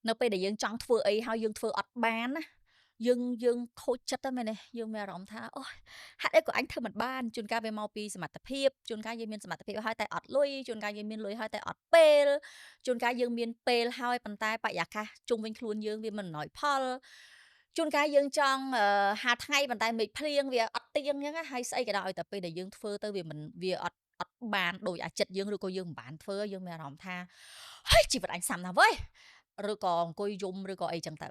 នៅពេលដែលយើងចង់ធ្វើអីហើយយើងធ្វើអត់បានណាយើងខូចចិត្តហ្នឹងមែនទេយើងមានអារម្មណ៍ថាអូហេតុអីក៏អញធ្វើមិនបានជួនកាលវាមកពីសមត្ថភាពជួនកាលយើងមានសមត្ថភាពហើយតែអត់លុយជួនកាលយើងមានលុយហើយតែអត់ពេលជួនកាលយើងមានពេលហើយប៉ុន្តែបរិយាកាសជុំវិញខ្លួនយើងវាមិនអំណោយផលជួនកាលយើងចង់ហាថ្ងៃប៉ុន្តែមេឃភ្លៀងវាអត់ទៀងអញ្ចឹងហើយស្អីក៏ដោយតែពេលដែលយើងធ្វើទៅវាមិនវាអត់អត់បានដោយអាចិត្តយើងឬក៏យើងមិនបានធ្វើយើងមានអារម្មណ៍ថាហើយជីវិតអញសាំណាស់វើយឬក៏អង្គុយយំឬក៏អីចឹងទៅ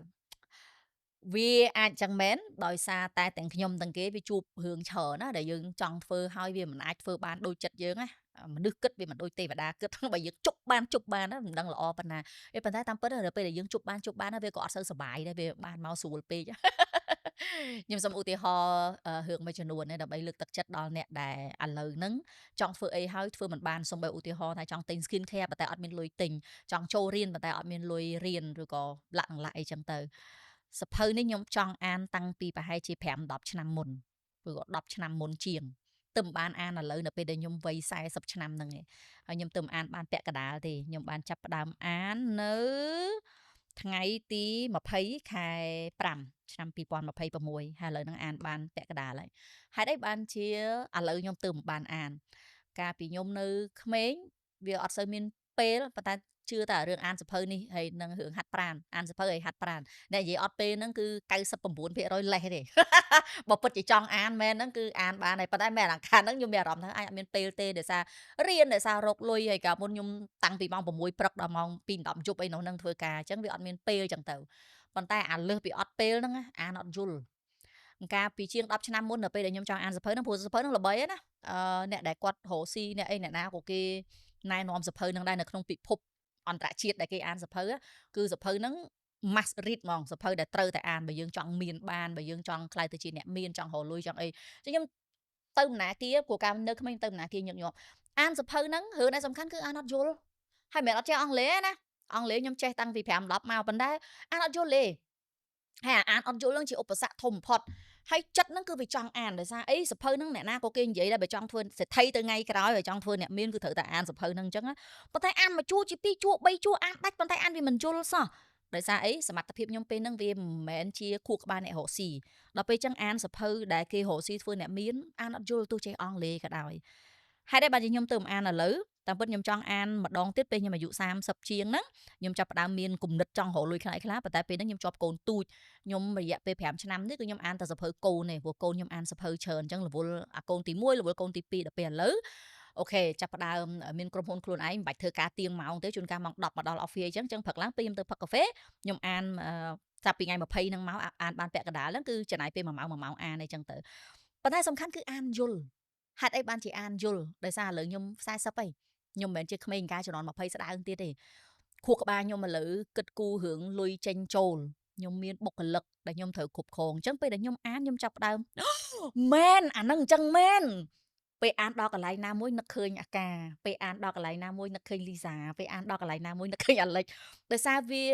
វាអាចចឹងមែនដោយសារតែទាំងខ្ញុំទាំងគេវាជួបរឿងច្រើនណាដែលយើងចង់ធ្វើហើយវាមិនអាចធ្វើបានដូចចិត្តយើងណាមនុស្សគិតវាមិនដូចទេវតាគិតបើយើងជប់បានជប់បានមិនដឹងល្អប៉ុណ្ណាអេប៉ុន្តែតាមពិតដល់ពេលដែលយើងជប់បានជប់បានវាក៏អត់សូវសុបាយដែរវាបានមកស្រួលពេកខ្ញុំសូមឧទាហរណ៍រឿងមួយចំនួនដើម្បីលើកទឹកចិត្តដល់អ្នកដែលឥឡូវហ្នឹងចង់ធ្វើអីហើយធ្វើមិនបានសូម្បីឧទាហរណ៍ថាចង់ទិញ skin care ប៉ុន្តែអត់មានលុយទិញចង់ចូលរៀនប៉ុន្តែអត់មានលុយរៀនឬក៏លាក់លាក់អីចឹងទៅសភៅនេះខ្ញុំចង់អានតាំងពីប្រហែលជា5 10ឆ្នាំមុនឬក៏10ឆ្នាំមុនជាងទើបបានអានឥឡូវនៅពេលដែលខ្ញុំវ័យ40ឆ្នាំហ្នឹងឯងហើយខ្ញុំទើបអានបានពាក់កណ្ដាលទេខ្ញុំបានចាប់ផ្ដើមអាននៅថ្ងៃទី20ខែ5ឆ្នាំ2026ហើយឥឡូវហ្នឹងអានបានពាក់កណ្ដាលហើយហេតុអីបានជាឥឡូវខ្ញុំទើបបានអានកាលពីខ្ញុំនៅក្មេងវាអត់សូវមានពេលប៉ុន្តែជឿតែរឿងអានសភៅនេះហើយនឹងរឿងហាត់ប្រានអានសភៅហើយហាត់ប្រានអ្នកនិយាយអត់ពេលហ្នឹងគឺ99%លេសទេបើពិតជាចង់អានមែនហ្នឹងគឺអានបានហើយប៉ុន្តែមែនអាខានហ្នឹងខ្ញុំមានអារម្មណ៍ថាអាចអត់មានពេលទេដោយសាររៀនដោយសាររកលុយហើយកាលមុនខ្ញុំតាំងពីម៉ោង6ព្រឹកដល់ម៉ោង2 10យប់អីនោះហ្នឹងធ្វើការអញ្ចឹងវាអត់មានពេលអញ្ចឹងទៅប៉ុន្តែអាលើសពីអត់ពេលហ្នឹងអានអត់យល់កាលពីជាង10ឆ្នាំមុននៅពេលដែលខ្ញុំចង់អានសភៅហ្នឹងព្រោះសភៅហ្នឹងល្បីណាអ្នកដែលគាត់រកស៊ីអ្នកអីអ្នកណាក៏គេណែនាំសភៅហ្នឹងដែរនៅក្នុងពិភពអន្តរជាតិដែលគេអានសភៅគឺសភៅហ្នឹង must read ហ្មងសភៅដែលត្រូវតែអានបើយើងចង់មានបានបើយើងចង់ក្លាយទៅជាអ្នកមានចង់រកលុយចង់អីចឹងខ្ញុំទៅមណាគាព្រោះកាលនៅក្មេងទៅមណាគាញឹកញាប់អានសភៅហ្នឹងរឿងដែលសំខាន់គឺអានអត់យល់ហើយមិនមែនអត់ចេះអង់គ្លេសណាអង់គ្លេសខ្ញុំចេះតាំងពី5 10មកប៉ុន្តែអានអត់យល់ទេហើយអានអត់យល់ហ្នឹងជាឧបសគ្គធំបំផុតហើយចិត្តហ្នឹងគឺវាចង់អានដោយសារអីសភៅហ្នឹងអ្នកណាក៏គេនិយាយដែរបើចង់ធ្វើសេដ្ឋីទៅថ្ងៃក្រោយបើចង់ធ្វើអ្នកមានគឺត្រូវតែអានសភៅហ្នឹងអញ្ចឹងប៉ុន្តែអានមួយជួរជាពីរជួរបីជួរអានដាច់ប៉ុន្តែអានវាមិនយល់សោះដោយសារអីសមត្ថភាពខ្ញុំពេលហ្នឹងវាមិនមែនជាខួរក្បាលអ្នករកស៊ីដល់ពេលចឹងអានសភៅដែលគេរកស៊ីធ្វើអ្នកមានអានអត់យល់ទោះចេះអង់គ្លេសក៏ដោយហេតុអីបានជាខ្ញុំទៅអានឥឡូវតាមពិតខ្ញុំចង់អានម្ដងទៀតពេលខ្ញុំអាយុ30ជាងហ្នឹងខ្ញុំចាប់ផ្ដើមមានគំនិតចង់រកលុយខ្លះខ្លះប៉ុន្តែពេលហ្នឹងខ្ញុំជាប់កូនទូចខ្ញុំរយៈពេល5ឆ្នាំនេះគឺខ្ញុំអានតែសភៅកូនទេព្រោះកូនខ្ញុំអានសភៅច្រើនអញ្ចឹងរវល់អាកូនទី1រវល់កូនទី2ដល់ពេលឥឡូវ OK ចាប់ផ្ដើមមានក្រុមហ៊ុនខ្លួនឯងមិនបាច់ធ្វើការទៀងម៉ោងទេជួនកាលម៉ោង10មកដល់ office អញ្ចឹងអញ្ចឹងព្រឹកឡើងពេលខ្ញុំទៅផឹកកាហ្វេខ្ញុំអានចាប់ពីថ្ងៃ20ហ្នឹងមកអានបានពាក់កណ្ដាលហ្នឹងគឺចំណាយពេល1ម៉ោង1ម៉ោងអានអីចឹងទៅប៉ុន្តែសំខាន់គឺអានយល់ហេតុអីបានជាអានយល់ដោយសារឥឡូវខ្ញុំ40ហើយខ្ញុំមិនមែនជាក្មេងកាលជំនាន់20ស្ដើងទៀតទេខួរក្បាលខ្ញុំឥឡូវគិតគូររឿងលុយចេញចូលខ្ញុំមានបុគ្គលិកដែលខ្ញុំត្រូវគ្រប់គ្រងអញ្ចឹងពេលដែលខ្ញុំអានខ្ញុំចាប់ផ្ដើមមែនអាហ្នឹងអញ្ចឹងមែនពេលអានដល់កន្លែងណាមួយនឹកឃើញអាកាពេលអានដល់កន្លែងណាមួយនឹកឃើញលីសាពេលអានដល់កន្លែងណាមួយនឹកឃើញអាលិចដោយសារវា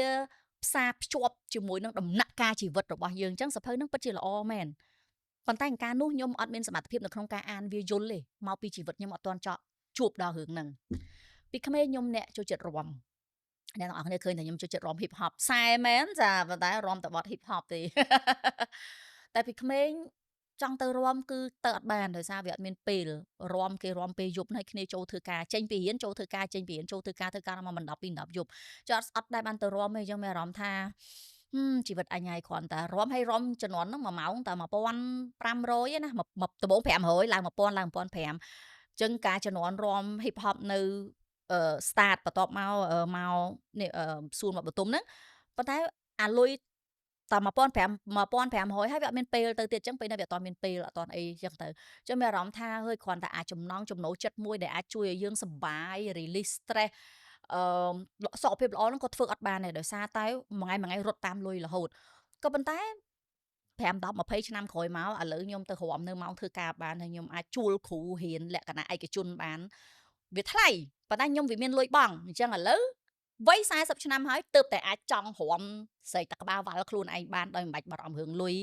ផ្សារភ្ជាប់ជាមួយនឹងដំណាក់កាលជីវិតរបស់យើងអញ្ចឹងសភៅហ្នឹងពិតជាល្អមែនប៉ុន្តែកាលនោះខ្ញុំអត់មានសមត្ថភាពនៅក្នុងការអានវាយល់ទេមកពីជីវិតខ្ញុំអត់ទាន់ចប់ជួបដល់រឿងហ្នឹងពីក្មេងខ្ញុំអ្នកចូលចិត្តរាំអ្នកទាំងអស់គ្នាឃើញថាខ្ញុំចូលចិត្តរាំ hip hop សែមែនចាប៉ុន្តែរាំតែបទ hip hop ទេតែពីក្មេងចង់ទៅរាំគឺទៅអត់បានដោយសារវាអត់មានពេលរាំគេរាំពេលយប់ហើយគ្នាចូលធ្វើការចេញពីរៀនចូលធ្វើការចេញពីរៀនចូលធ្វើការធ្វើការមកមិន10ពី10យប់ចុះអត់ដែលបានទៅរាំទេអញ្ចឹងមានអារម្មណ៍ថាជីវិតអញហើយគ្រាន់តែរាំហើយរាំជំនាន់ហ្នឹង1ម៉ោងតែ1500ណាដំបូង500ឡើង1000ឡើង1500អញ្ចឹងការជំនាន់រាំ hip hop នៅ start បន្ទាប់មកមកនេះសួនមកបតុមហ្នឹងប៉ុន្តែអាលុយតែ1500 1500ហើយវាអត់មានពេលទៅទៀតអញ្ចឹងពេលនេះវាអត់មានពេលអត់ទាន់អីអញ្ចឹងទៅអញ្ចឹងមានអារម្មណ៍ថាហើយគ្រាន់តែអាចចំណង់ចំណូលចិត្តមួយដែលអាចជួយឲ្យយើងសប្បាយ release stress អឺសុខភាពល្អហ្នឹងក៏ធ្វើអត់បានដែរដោយសារតែមួយថ្ងៃមួយថ្ងៃរត់តាមលុយរហូតក៏ប៉ុន្តែ5 10 20ឆ្នាំក្រោយមកឥឡូវខ្ញុំទៅរាំនៅម៉ោងធ្វើការបានហើយខ្ញុំអាចជួលគ្រូរៀនលក្ខណៈឯកជនបានវាថ្លៃប៉ុន្តែខ្ញុំវាមានលុយបង់អញ្ចឹងឥឡូវវ័យ40ឆ្នាំហើយទើបតែអាចចង់រាំស្រែកតែក្បាលវ៉ាល់ខ្លួនឯងបានដោយមិនបាច់បារម្ភរឿងលុយ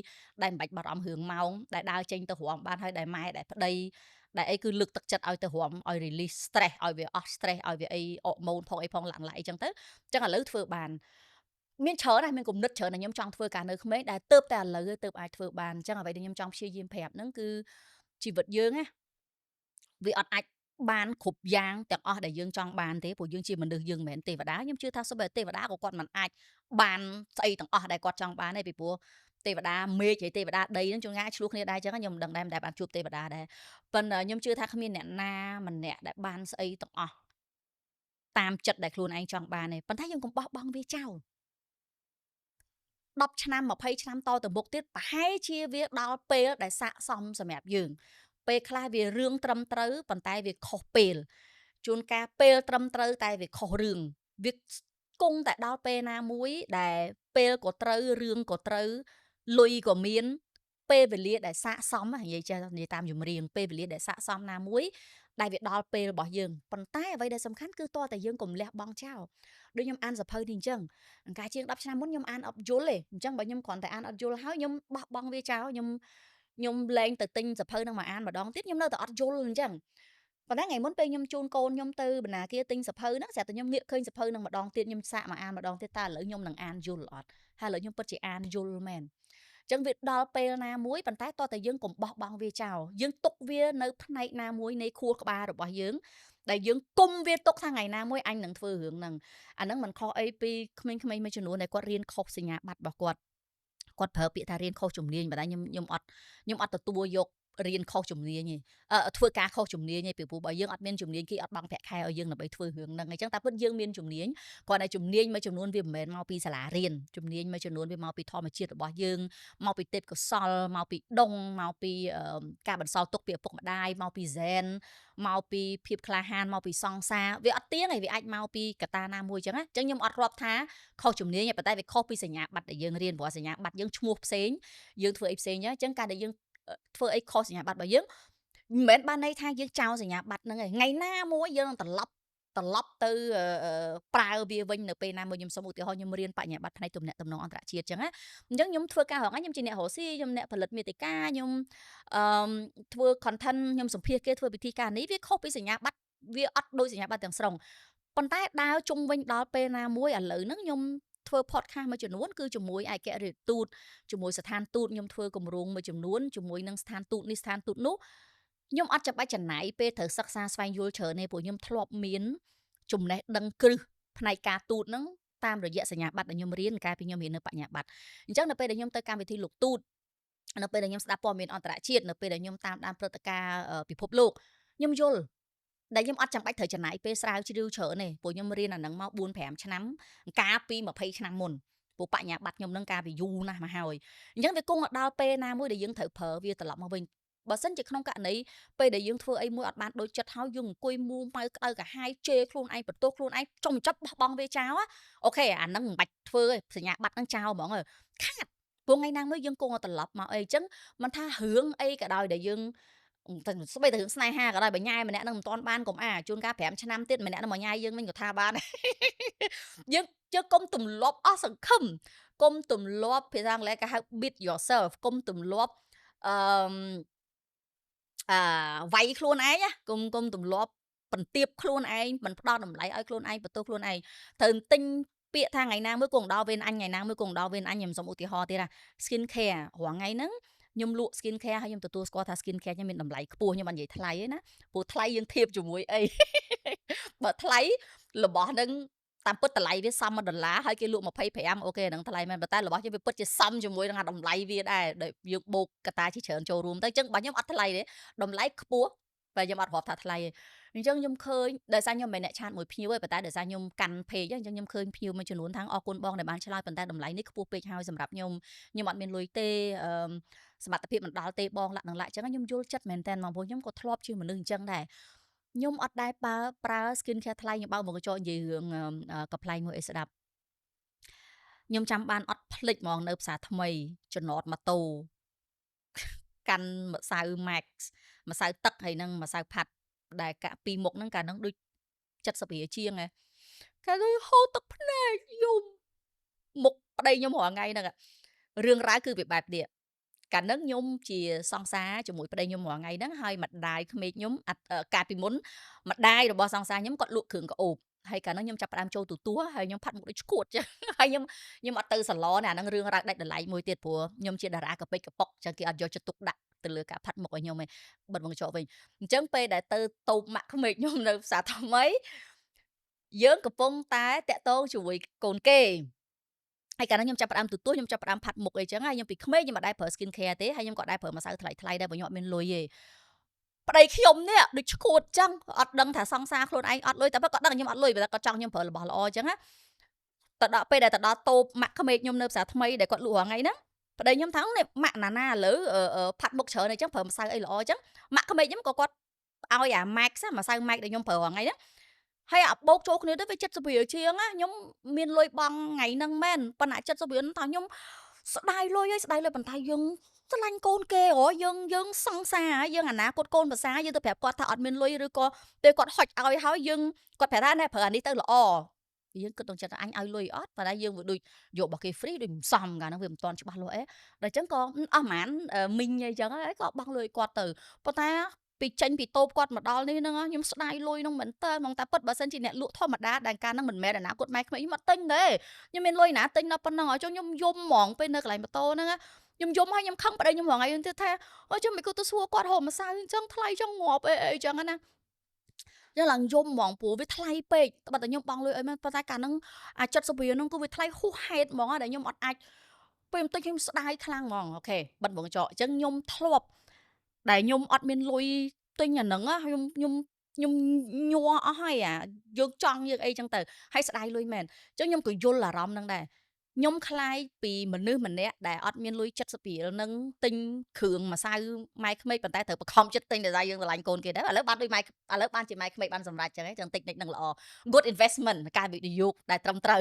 ដែលមិនបាច់បារម្ភរឿងម៉ោងដែលដើរចេញទៅរាំបានហើយដែលម៉ែដែលប្តីដែលអីគឺលើកទឹកចិត្តឲ្យទៅរាំឲ្យ release stress ឲ្យវាអស់ stress ឲ្យវាអីអរម៉ូនផងអីផងឡាក់ឡាក់អីចឹងទៅអញ្ចឹងឥឡូវធ្វើបាន មានច្រើនណាស់មានគំនិតច្រើនដែលខ្ញុំចង់ធ្វើកាលនៅក្មេងដែលទៅតែឥឡូវទៅអាចធ្វើបានអញ្ចឹងអ្វីដែលខ្ញុំចង់ព្យាយាមប្រាប់ហ្នឹងគឺជីវិតយើងណាវាអត់អាចបានគ្រប់យ៉ាងទាំងអស់ដែលយើងចង់បានទេព្រោះយើងជាមនុស្សយើងមិនមែនទេវតាខ្ញុំជឿថាសូម្បីតែទេវតាក៏គាត់មិនអាចបានស្អីទាំងអស់ដែលគាត់ចង់បានទេពីព្រោះទេវតាមេឃហើយទេវតាដីហ្នឹងជួនកាលឆ្លោះគ្នាដែរអញ្ចឹងខ្ញុំមិនដឹងដែរមិនដែលបានជួបទេវតាដែរប៉ុន្តែខ្ញុំជឿថាគ្មានអ្នកណាម្នាក់ដែលបានស្អីទាំងអស់តាមចិត្តដែលខ្លួនឯងចង់បានទេប៉ុន្តែយើងកុំបោះបង់វាចោល10ឆ្នាំ20ឆ្នាំតទៅមុខទៀតប្រហែលជាវាដល់ពេលដែលស័កសមសម្រាប់យើងពេលខ្លះវារឿងត្រឹមត្រូវប៉ុន្តែវាខុសពេលជួនកាលពេលត្រឹមត្រូវតែវាខុសរឿងវាគង់តែដល់ពេលណាមួយដែលពេលក៏ត្រូវរឿងក៏ត្រូវលុយក៏មានពេលវេលាដែលស័កសមនិយាយចេះនិយាយតាមចម្រៀងពេលវេលាដែលស័កសមណាមួយដែលវាដល់ពេលរបស់យើងប៉ុន្តែអ្វីដែលសំខាន់គឺតើតែយើងកុំលះបង់ចោលដូចខ្ញុំអានសភៅនេះអញ្ចឹងអង្ការជាង10ឆ្នាំមុនខ្ញុំអានអត់យល់ទេអញ្ចឹងបើខ្ញុំគ្រាន់តែអានអត់យល់ហើយខ្ញុំបោះបង់វាចោលខ្ញុំលែងទៅទិញសភៅនឹងមកអានម្ដងទៀតខ្ញុំនៅតែអត់យល់អញ្ចឹងប៉ុន្តែថ្ងៃមុនពេលខ្ញុំជូនកូនខ្ញុំទៅបណ្ណាគារទិញសភៅហ្នឹងស្រាប់តែខ្ញុំងាកឃើញសភៅនឹងម្ដងទៀតខ្ញុំសាកមកអានម្ដងទៀតតើឥឡូវខ្ញុំនឹងអានយល់អត់ហើយឥឡូវខ្ញុំពិតជាអានយល់មែនអញ្ចឹងវាដល់ពេលណាមួយប៉ុន្តែតើតែយើងកុំបោះបង់វាចោលយើងទុកវានៅផ្នែកណាមួយនៃខួរក្បាលរបស់យើងដែលយើងគុំវាទុកថាថ្ងៃណាមួយអញនឹងធ្វើរឿងហ្នឹងអាហ្នឹងមិនខុសអីពីក្មេងៗមួយចំនួនដែលគាត់រៀនខុសសញ្ញាបត្ររបស់គាត់គាត់ប្រើពាក្យថារៀនខុសជំនាញប៉ុន្តែខ្ញុំអត់ទទួលយករៀនខុសជំនាញទេធ្វើការខុសជំនាញទេពីព្រោះបើយើងអត់មានជំនាញគេអត់បង់ប្រាក់ខែឲ្យយើងដើម្បីធ្វើរឿងហ្នឹងអញ្ចឹងតែពិតយើងមានជំនាញគ្រាន់តែជំនាញមួយចំនួនវាមិនមែនមកពីសាលារៀនជំនាញមួយចំនួនវាមកពីធម្មជាតិរបស់យើងមកពីទេពកោសលមកពីដងមកពីការបន្សល់ទុកពីឪពុកម្ដាយមកពីហ្សែនមកពីភាពក្លាហានមកពីសង្សារវាអត់ទៀងឯងវាអាចមកពីកត្តាណាមួយអញ្ចឹងណាអញ្ចឹងខ្ញុំអត់រាប់ថាខុសជំនាញទេប៉ុន្តែវាខុសពីសញ្ញាបត្រដែលយើងរៀនព្រោះសញ្ញាបត្រយើងឈ្មោះផ្សេងយើងធ្វើអីផ្សេងអញ្ចឹងការដែលយើងធ្វើអីខុសសញ្ញាបត្ររបស់យើងមិនមែនបានន័យថាយើងចោលសញ្ញាបត្រហ្នឹងឯងថ្ងៃណាមួយយើងនឹងត្រឡប់ទៅប្រើវាវិញនៅពេលណាមួយខ្ញុំសូមឧទាហរណ៍ខ្ញុំរៀនបញ្ញាបត្រផ្នែកទំនាក់ទំនងអន្តរជាតិអញ្ចឹងណាអញ្ចឹងខ្ញុំធ្វើការរងខ្ញុំជាអ្នករកស៊ីខ្ញុំអ្នកផលិតមាតិកាខ្ញុំធ្វើ content ខ្ញុំសម្ភាសគេធ្វើពិធីការនេះវាខុសពីសញ្ញាបត្រវាអត់ដូចសញ្ញាបត្រទាំងស្រុងប៉ុន្តែដើរជុំវិញដល់ពេលណាមួយឥឡូវហ្នឹងខ្ញុំធ្វើ podcast មួយចំនួនគឺជាមួយឯកអគ្គរដ្ឋទូតជាមួយស្ថានទូតខ្ញុំធ្វើគម្រោងមួយចំនួនជាមួយនឹងស្ថានទូតនេះស្ថានទូតនោះខ្ញុំអត់ចាំបាច់ចំណាយពេលត្រូវសិក្សាស្វែងយល់ច្រើនទេព្រោះខ្ញុំធ្លាប់មានចំណេះដឹងគ្រឹះផ្នែកការទូតហ្នឹងតាមរយៈសញ្ញាបត្រដែលខ្ញុំរៀនកាលពីខ្ញុំរៀននៅបញ្ញាបត្រអញ្ចឹងនៅពេលដែលខ្ញុំទៅកម្មវិធីលោកទូតនៅពេលដែលខ្ញុំស្ដាប់ព័ត៌មានអន្តរជាតិនៅពេលដែលខ្ញុំតាមដានព្រឹត្តិការណ៍ពិភពលោកខ្ញុំយល់ដែលខ្ញុំអត់ចាំបាច់ត្រូវចំណាយពេលស្រាវជ្រាវច្រើនទេព្រោះខ្ញុំរៀនអាហ្នឹងមក4 5ឆ្នាំកាលពី20ឆ្នាំមុនព្រោះបញ្ញាបត្រខ្ញុំហ្នឹងកាលពីយូរណាស់មកហើយអញ្ចឹងវាគង់ដល់ពេលណាមួយដែលយើងត្រូវប្រើវាត្រឡប់មកវិញបើសិនជាក្នុងករណីពេលដែលយើងធ្វើអីមួយអត់បានដូចចិត្តហើយយើងអង្គុយមួម៉ៅក្តៅក្រហាយជេរខ្លួនឯងបន្ទោសខ្លួនឯងចុំចាប់បោះបង់វាចោលអូខេអាហ្នឹងមិនបាច់ធ្វើទេសញ្ញាបត្រហ្នឹងចោលហ្មងខាតព្រោះថ្ងៃណាមួយយើងគង់ត្រឡប់មកអីអញ្ចឹងមិនថារឿងអីក៏ដោយដែលយើងស្បីតែរឿងស្នេហាក៏ដោយបើញ៉ែម្នាក់នឹងមិនតាន់បានកុំអាជួនកាល5ឆ្នាំទៀតម្នាក់នឹងមកញ៉ែយើងវិញក៏ថាបានយើងជឿកុំទម្លាប់អស់សង្ឃឹមកុំទម្លាប់ភាសាអង់គ្លេសគេហៅ beat yourself កុំទម្លាប់អឺវាយខ្លួនឯងណាកុំទម្លាប់បន្ទាបខ្លួនឯងមិនផ្ដល់តម្លៃឲ្យខ្លួនឯងបន្ទោសខ្លួនឯងត្រូវទិញពាក្យថាថ្ងៃណាមួយគង់ដល់វេនអញថ្ងៃណាមួយគង់ដល់វេនអញខ្ញុំសូមឧទាហរណ៍ទៀតណា skin care រាល់ថ្ងៃហ្នឹងខ្ញុំលក់ skin care ហើយខ្ញុំទទួលស្គាល់ថា skin care ខ្ញុំមានតម្លៃខ្ពស់ខ្ញុំអត់និយាយថ្លៃទេណាព្រោះថ្លៃយើងធៀបជាមួយអីបើថ្លៃរបស់ហ្នឹងតាមពិតតម្លៃវាសម1ដុល្លារហើយគេលក់25អូខេហ្នឹងថ្លៃមែនប៉ុន្តែរបស់យើងវាពិតជាសមជាមួយនឹងតម្លៃវាដែរដែលយើងបូកកត្តាជាច្រើនចូលរួមទៅអញ្ចឹងបើខ្ញុំអត់ថ្លៃទេតម្លៃខ្ពស់បើខ្ញុំអត់រាប់ថាថ្លៃទេអញ្ចឹងខ្ញុំឃើញដោយសារខ្ញុំមិនមែនអ្នកឆាតមួយភ្ញៀវទេប៉ុន្តែដោយសារខ្ញុំកាន់ page អញ្ចឹងខ្ញុំឃើញភ្ញៀវមួយចំនួនថាអរគុណបងដែលបានឆ្លើយប៉ុន្តែតម្លៃនេះខ្ពស់ពេកហើយសម្រាប់ខ្ញុំខ្ញុំអត់មានលុយទេសមត្ថភាពមិនដល់ទេបងលាក់នឹងលាក់អញ្ចឹងខ្ញុំយល់ចិត្តមែនតើបងព្រោះខ្ញុំក៏ធ្លាប់ជាមនុស្សអញ្ចឹងដែរខ្ញុំអត់ដែលប្រើ skin care ថ្លៃខ្ញុំបើកមកកញ្ចក់និយាយរឿងកំប្លែងមួយឲ្យស្ដាប់ខ្ញុំចាំបានអត់ភ្លេចហ្មងនៅផ្សារថ្មីចំណតម៉ូតូកាន់ម្សៅ Max ម្សៅទឹកហើយនឹងម្សៅផាត់ដែលកាក់ពីរមុខហ្នឹងកាលហ្នឹងដូច70រៀលជាងហ៎កាលហូរទឹកភ្នែកយំមុខប្តីខ្ញុំរាល់ថ្ងៃហ្នឹងរឿងរ៉ាវគឺវាបែបនេះកាលហ្នឹងខ្ញុំជាសង្សារជាមួយប្តីខ្ញុំរាល់ថ្ងៃហ្នឹងហើយម្ដាយក្មេកខ្ញុំកាលពីមុនម្ដាយរបស់សង្សារខ្ញុំគាត់លក់គ្រឿងក្អូប ហើយកាលហ្នឹងខ្ញុំចាប់ផ្ដើមចូលទូទួហើយខ្ញុំផាត់មុខដូចឈួតចឹងហើយខ្ញុំអត់ទៅសាឡនអាហ្នឹងរឿងរ៉ាវដាច់ដライមួយទៀតព្រោះខ្ញុំជាតារាកពេចកប៉ុកចឹងគេអត់យកចិត្តទុកដាក់ទៅលើការផាត់មុខឲ្យខ្ញុំឯងបិទវងចកវិញអញ្ចឹងពេលដែលទៅតូបម៉ាក់ក្មេកខ្ញុំនៅផ្សារថ្មីយើងកំពុងតែតាក់ទងជាមួយកូនគេហើយកាលនោះខ្ញុំចាប់ផ្ដើមទូទួខ្ញុំចាប់ផ្ដើមផាត់មុខអីចឹងហើយខ្ញុំពីក្មេងខ្ញុំអត់ដែរប្រើ skin care ទេហើយខ្ញុំក៏ដែរប្រើម្សៅថ្លៃថ្លៃដែរព្រោះខ្ញុំអត់មានលុយទេប្តីខ្ញុំនេះដូចឈួតចឹងអត់ដឹងថាសង្សារខ្លួនឯងអត់លុយតែគាត់ដឹងខ្ញុំអត់លុយតែគាត់ចង់ខ្ញុំប្រើរបស់ល្អចឹងណាទៅដល់ពេលដែលទៅដល់តូបម៉ាក់ក្មេកខ្ញុំនៅផ្សារថ្មីដែលគាត់លក់រាល់ថ្ងៃហ្នឹងប្តីខ្ញុំថានេះម៉ាក់ណាណាឥឡូវផាត់មុខច្រើនអីចឹងប្រើម្សៅអីល្អចឹងម៉ាក់ក្មេកខ្ញុំក៏គាត់ឲ្យអា Max ម្សៅ Max ដែលខ្ញុំប្រើរាល់ថ្ងៃហ្នឹងហើយអាបោកចូលគ្នាទៅវា70រៀលជាងណាខ្ញុំមានលុយបង់ថ្ងៃហ្នឹងមែនប៉ុន្តែ70រៀលថាខ្ញុំស្ដាយលុយហើយស្ដាយលុយប៉ុន្តែយើងស្រឡាញ់កូនគេហ៎យើងសង្សារយើងអនាគតកូនភាសាយើងទៅប្រាប់គាត់ថាអត់មានលុយឬក៏ពេលគាត់ហុចឲ្យហើយយើងគាត់ប្រាប់ថាណែប្រើអានេះទៅល្អយើងគិតក្នុងចិត្តថាអញឲ្យលុយអត់ប៉ុន្តែយើងវាដូចយករបស់គេ free ដូចមិនសមកាលហ្នឹងវាមិនទាន់ច្បាស់លាស់អីដល់អញ្ចឹងក៏អស់ហ្មងមីងអីចឹងហើយក៏បង់លុយគាត់ទៅប៉ុន្តែពីចេញពីតូបគាត់មកដល់នេះហ្នឹងខ្ញុំស្ដាយលុយហ្នឹងមែនតើហ្មងតែពិតបើសិនជាអ្នកលក់ធម្មតាដែលកាលហ្នឹងមិនមែនអនាគតម៉ែក្មេងខ្ញុំអត់ទិញទេខ្ញុំមានលុយណាទិញដល់ប៉ុណ្ណឹងឲ្យចុះខ្ញុំយំហ្មងពេលនៅកន្លែងម៉ូតូហ្នឹងខ្ញុំយំហើយខ្ញុំខឹងប្តីខ្ញុំហ្មងថ្ងៃទៀតថាអូចុះមិនគូទៅសួរគាត់ហូបម្សៅអញ្ចឹងថ្លៃចង់ងាប់អីអីចឹងណាខ្ញុំឡើងយំហ្មងព្រោះវាថ្លៃពេកបើតែខ្ញុំបង់លុយអីមែនប៉ុន្តែកាលហ្នឹងអា70រៀលហ្នឹងគឺវាថ្លៃហួសហេតុហ្មងដែលខ្ញុំអត់អាចពេលបន្តិចខ្ញុំស្ដាយខ្លាំងហ្មងអូខេបិទវងចកអញ្ចឹងខ្ញុំធ្លាប់ដែលខ្ញុំអត់មានលុយទិញអាហ្នឹងខ្ញុំខ្ញុំខ្ញុំញ័រអស់ហើយអាយើងចង់យើងអីចឹងទៅហើយស្ដាយលុយមែនអញ្ចឹងខ្ញុំក៏យល់អារម្មណ៍ហ្នឹងដែរខ្ញុំខ្លាយពីមនុស្សម្នាក់ដែលអត់មានលុយ70រៀលនឹងទិញគ្រឿងម្សៅម៉ែក្មេកប៉ុន្តែត្រូវបខំចិត្តទិញដោយសារយើងស្រឡាញ់កូនគេដែរឥឡូវបានដូចម៉ែឥឡូវបានជាម៉ែក្មេកបានសម្រេចចឹងហ៎ចឹងតិចនិចនឹងល្អ good investment ការវិនិយោគដែលត្រឹមត្រូ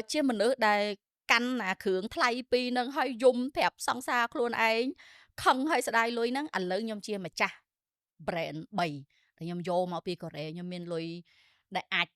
វជាមនុស្សដែលកាន់អាគ្រឿងថ្លៃពីរនឹងហើយយំប្រាប់សង្សារខ្លួនឯងខឹងហើយស្ដាយលុយហ្នឹងឥឡូវខ្ញុំជាម្ចាស់ brand 3ដែលខ្ញុំយកមកពីកូរ៉េខ្ញុំមានលុយដែលអាច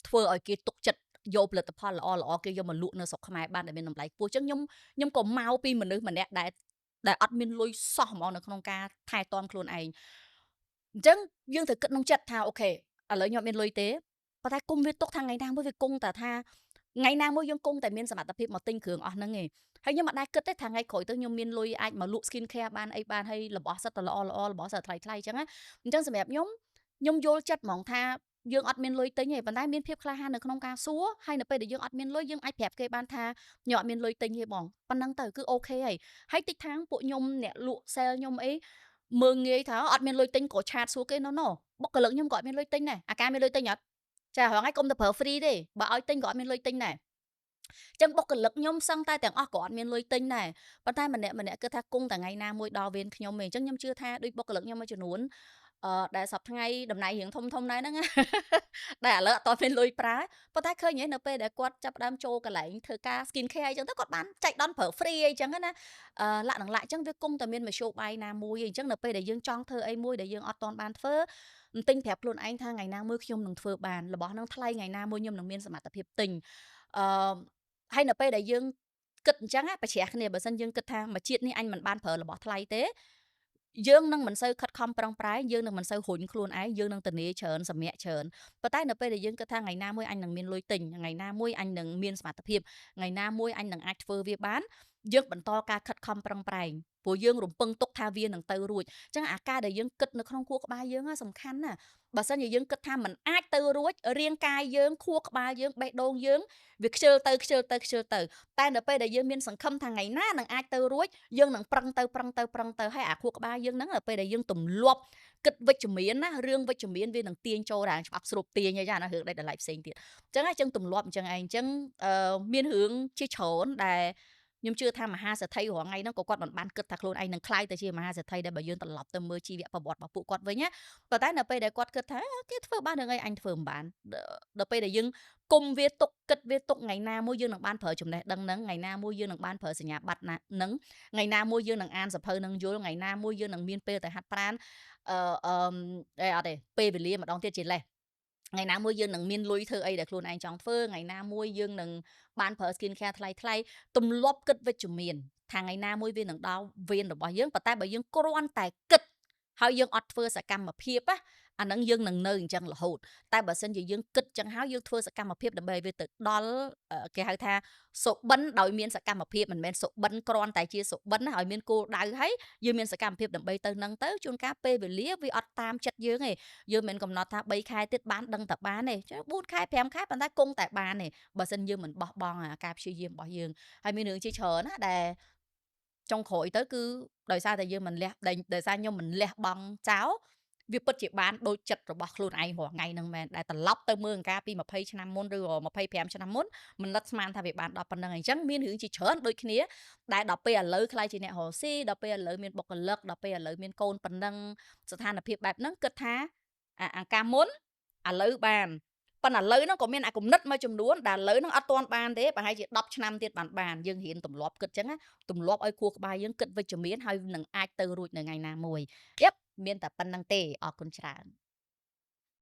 ធ្វើឲ្យគេទុកចិត្តយកផលិតផលល្អល្អគេយកមកលក់នៅស្រុកខ្មែរបានដែលមានតម្លៃខ្ពស់អញ្ចឹងខ្ញុំក៏មកពីមនុស្សម្នាក់ដែលអត់មានលុយសោះហ្មងនៅក្នុងការថែទាំខ្លួនឯងអញ្ចឹងយើងត្រូវគិតក្នុងចិត្តថាអូខេឥឡូវខ្ញុំអត់មានលុយទេប៉ុន្តែគុំវាទុកថាថ្ងៃណាមួយវាគង់តែថាថ្ងៃណាមួយយើងគង់តែមានសមត្ថភាពមកទិញគ្រឿងអស់ហ្នឹងឯងហើយខ្ញុំអត់ដែលគិតទេថាថ្ងៃក្រោយទៅខ្ញុំមានលុយអាចមកលក់ skin care បានអីបានហើយរបស់សិតតែល្អល្អរបស់សិតថ្លៃថ្លៃអញ្ចឹងណាអញ្ចឹងសម្រាប់ខ្ញុំខ្ញុំយល់ចិត្តហ្មងថាយើងអត់មានលុយទិញទេប៉ុន្តែមានភាពក្លាហាននៅក្នុងការសួរហើយនៅពេលដែលយើងអត់មានលុយយើងអាចប្រាប់គេបានថាខ្ញុំអត់មានលុយទិញទេបងប៉ុណ្ណឹងទៅគឺអូខេហើយហើយតិចខាងពួកខ្ញុំអ្នកលក់ sale ខ្ញុំអីមើងងាយថាអត់មានលុយទិញក៏ chat សួរគេ no no បុគ្គលិកខ្ញុំក៏អត់មានលុយទិញដែរអាការមានលុយទិញអត់ចារាល់ថ្ងៃកុំទៅប្រើ free ទេបើឲ្យទិញក៏អត់មានលុយទិញដែរចឹងបុគ្គលិកខ្ញុំសឹងតែទាំងអស់ក៏អត់មានលុយទិញដែរប៉ុន្តែម្នាក់ម្នាក់គឺថាគង់តែថ្ងៃណាមួយដល់វេនខ្ញុំឯងអញ្ចឹងខ្ញុំជឿថាដូចបុគ្គលិកខ្ញុំមួយចំនួនដែលសប្តាហ៍ថ្ងៃតំណែងរៀងធំធំដែរហ្នឹងដែលឥឡូវអត់ទាន់មានលុយប្រើប៉ុន្តែឃើញនៅពេលដែលគាត់ចាប់ផ្ដើមចូលកន្លែងធ្វើការ skin care អីចឹងទៅគាត់បានចែកដនប្រើ free អីចឹងណាលាក់នឹងលាក់អញ្ចឹងវាគង់តែមានមធ្យោបាយណាមួយអញ្ចឹងនៅពេលដែលយើងចង់ធ្វើអីមួយដែលយើងអត់ទាន់បានធ្វើបន្ទិញប្រាប់ខ្លួនឯងថាថ្ងៃណាមួយខ្ញុំនឹងធ្វើបានរបស់នឹងថ្លៃថ្ងៃណាមួយខ្ញុំនឹងមានសមត្ថភាពទិញអឺហើយនៅពេលដែលយើងគិតអញ្ចឹងប្រជ្រះគ្នាបើសិនយើងគិតថាមួយជាតិនេះអញមិនបានប្រើរបស់ថ្លៃទេយើងនឹងមិនសូវខិតខំប្រឹងប្រែងយើងនឹងមិនសូវរុញខ្លួនឯងយើងនឹងធានាច្រើនសម្រាប់ច្រើនប៉ុន្តែនៅពេលដែលយើងគិតថាថ្ងៃណាមួយអញនឹងមានលុយទិញថ្ងៃណាមួយអញនឹងមានសមត្ថភាពថ្ងៃណាមួយអញនឹងអាចធ្វើវាបានយើងបន្តការខិតខំប្រឹងប្រែងព្រោះយើងរំពឹងទុកថាវានឹងទៅរួចអញ្ចឹងអាការដែលយើងគិតនៅក្នុងខួរក្បាលយើងសំខាន់ណាស់បើសិនជាយើងគិតថាมันអាចទៅរួចរាងកាយយើងខួរក្បាលយើងបេះដូងយើងវាខ្ជិលទៅខ្ជិលទៅខ្ជិលទៅតែនៅពេលដែលយើងមានសង្ឃឹមថាថ្ងៃណានឹងអាចទៅរួចយើងនឹងប្រឹងទៅប្រឹងទៅប្រឹងទៅហើយអាខួរក្បាលយើងហ្នឹងនៅពេលដែលយើងទម្លាប់គិតវិជ្ជមានណារឿងវិជ្ជមានវានឹងទាញចូលរាងច្បាប់ស្រូបទាញអីចាណារឿងដែលតម្លៃផ្សេងទៀតអញ្ចឹងអញ្ចឹងទម្លាប់អញ្ចឹងឯងអញ្ចឹងមានរឿងជាច្រើនដែលខ្ញុំជឿថាមហាសេដ្ឋីរាល់ថ្ងៃហ្នឹងក៏គាត់មិនបានគិតថាខ្លួនឯងនឹងក្លាយទៅជាមហាសេដ្ឋីដែរបើយើងត្រឡប់ទៅមើលជីវប្រវត្តិរបស់ពួកគាត់វិញណាប៉ុន្តែនៅពេលដែលគាត់គិតថាគេធ្វើបានរឿងអីអញធ្វើមិនបានដល់ពេលដែលយើងគុំវាទុកគិតវាទុកថ្ងៃណាមួយយើងនឹងបានប្រើចំណេះដឹងហ្នឹងថ្ងៃណាមួយយើងនឹងបានប្រើសញ្ញាបត្រណាហ្នឹងថ្ងៃណាមួយយើងនឹងអានសៀវភៅនឹងយល់ថ្ងៃណាមួយយើងនឹងមានពេលទៅហាត់ប្រាណអឺអត់ទេពេលវេលាម្ដងទៀតជាលេសថ្ងៃណាមួយយើងនឹងមានលុយធ្វើអីដែលខ្លួនឯងចង់ធ្វើថ្ងៃណាមួយយើងនឹងបានប្រើ skin care ថ្លៃថ្លៃទម្លាប់គិតវិជ្ជមានថាថ្ងៃណាមួយវានឹងដល់វេនរបស់យើងប៉ុន្តែបើយើងគ្រាន់តែគិតហើយយើងអត់ធ្វើសកម្មភាពណា អាហ្នឹងយើងនឹងនៅអញ្ចឹងរហូតតែបើសិនជាយើងគិតចឹងហើយយើងធ្វើសកម្មភាពដើម្បីឲ្យវាទៅដល់គេហៅថាសុបិនដោយមានសកម្មភាពមិនមែនសុបិនគ្រាន់តែជាសុបិនណាឲ្យមានគោលដៅហើយយើងមានសកម្មភាពដើម្បីទៅនឹងទៅជួនកាលពេលវេលាវាអត់តាមចិត្តយើងទេយើងមិនកំណត់ថា3ខែទៀតបានដឹងតែបានទេ4ខែ5ខែប៉ុន្តែគង់តែបានទេបើសិនយើងមិនបោះបង់ការព្យាយាមរបស់យើងហើយមានរឿងជាច្រើនណាដែលចុងក្រោយទៅគឺដោយសារតែយើងមិនលះដោយសារខ្ញុំមិនលះបង់ចោលវាពិតជាបានដូចចិត្តរបស់ខ្លួនឯងរាល់ថ្ងៃហ្នឹងមែនដែលត្រឡប់ទៅមើលអង្ការពី20ឆ្នាំមុនឬ25ឆ្នាំមុនមិននឹកស្មានថាវាបានដល់ប៉ុណ្្នឹងអញ្ចឹងមានរឿងជាច្រើនដូចគ្នាដែលដល់ពេលឥឡូវខ្លាយជាអ្នករកស៊ីដល់ពេលឥឡូវមានបុគ្គលិកដល់ពេលឥឡូវមានកូនប៉ុណ្ណឹងស្ថានភាពបែបហ្នឹងគិតថាអាការមុនឥឡូវបានប៉ុន្តែឥឡូវហ្នឹងក៏មានអាគំនិតមួយចំនួនដែលឥឡូវហ្នឹងអត់ទាន់បានទេប្រហែលជា10ឆ្នាំទៀតបានបានយើងរៀនទម្លាប់គិតចឹងណាទម្លាប់ឲ្យខួរក្បាលយើងគិតវិជ្ជមានហើយនឹងអាចទៅរួចនៅថ្ងៃណាមួយយេបមានតែប៉ុណ្្នឹងទេអរគុណច្រើន។